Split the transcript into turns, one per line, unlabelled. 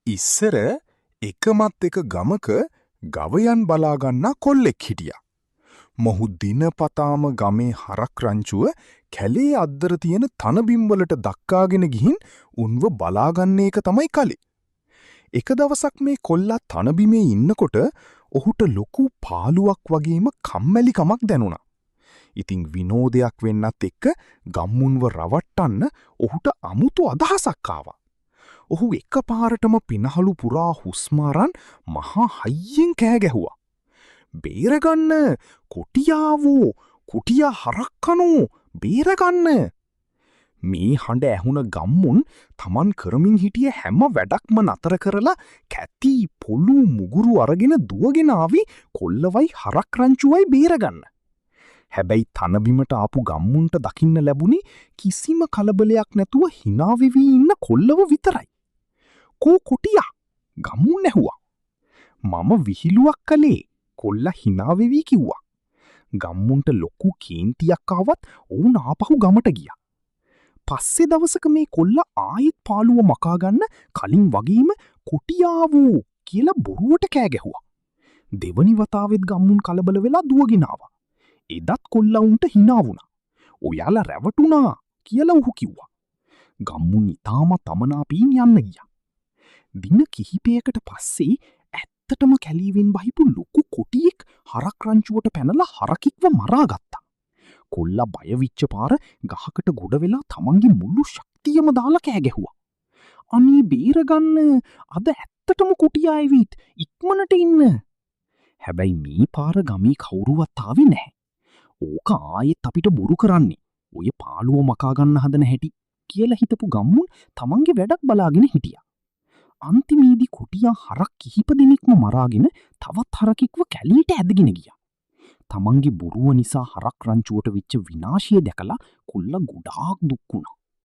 ඉස්සර එකමත් එක ගමක ගවයන් බලා ගන්නා කොල්ලෙක් හිටියා. මොහු දිනපතාම ගමේ හරක් රංචුව කැලේ අද්දර තියෙන තන බිම්වලට දක්කාගෙන ගිහින් උන්ව බලාගන්න එක තමයි කලේ. එක දවසක් මේ කොල්ලා තන බිමේ ඉන්නකොට ඔහුට ලොකු පාළුවක් වගේම කම්මැලිකමක් දැනුණා. ඉතින් විනෝදයක් වෙන්නත් එක්ක ගම්මුන්ව රවට්ටන්න ඔහුට අමුතු අදහසක් ආවා. ඔහු එකපාරටම පිනහළු පුරා හුස්ම අරන් මහා හයියෙන් කෑ ගැහුවා. "බේරගන්න! කොටියාවෝ! කොටියා හරක් කනෝ! බේරගන්න!" මේ හඬ ඇහුණ ගම්මුන් තමන් කරමින් හිටිය හැම වැඩක්ම නතර කරලා කැති පොළු මුගුරු අරගෙන දුවගෙන ආවේ කොල්ලවයි හරක් රංචුවයි බේරගන්න. හැබැයි තනබිමට ආපු ගම්මුන්ට දකින්න ලැබුණේ කිසිම කලබලයක් නැතුව හිනා වෙවී ඉන්න කොල්ලව විතරයි. "කෝ කොටියා?" ගම්මුන් ඇහුවා. "මම විහිළුවක් කළේ," කොල්ලා හිනා වෙවී කිව්වා. ගම්මුන්ට ලොකු කේන්තියක් ආවත් ඔවුන් ආපහු ගමට ගියා. පස්සේ දවසක මේ කොල්ලා ආයෙත් පාළුව මකා ගන්න කලින් වගේම "කොටියාවෝ" කියලා බොරුවට කෑ ගැහුවා. දෙවනි වතාවෙත් ගම්මුන් කලබල වෙලා දුවගෙන ආවා. එදත් කොල්ලා උන්ට හිනා වුණා. "ඔයාලා රැවටුණා" කියලා ඔහු කිව්වා. ගම්මුන් ඉතාමත් අමනාපයෙන් යන්න ගියා. දින කිහිපයකට පස්සේ ඇත්තටම කැලීවෙන් බහිපු ලොකු කොටියෙක් හරක් රංචුවට පැනලා හරකෙක්ව මරාගත්තා. කොල්ලා බය වෙච්ච පාර ගහකට ගොඩ වෙලා තමන්ගේ මුළු ශක්තියම දාලා කෑ ගැහුවා. "අනේ බේරගන්න! අද ඇත්තටම කොටියා ඇවිත්! ඉක්මනට ඉන්න!" හැබැයි මේ පාර ගමේ කවුරුවත් ආවේ නැහැ. "ඕක ආයෙත් අපිට බොරු කරන්නේ. ඔය පාළුව මකා ගන්න හදන හැටි" කියලා හිතපු ගම්මුන් තමන්ගේ වැඩක් බලාගෙන හිටියා. අන්තිමේදී කොටියා හරක් කිහිප දෙනෙක්ම මරාගෙන තවත් හරකෙක්ව කැලේට ඇදගෙන ගියා. තමන්ගේ බොරුව නිසා හරක් රංචුවට වෙච්ච විනාශය දැකලා කොල්ලා ගොඩාක් දුක් වුණා.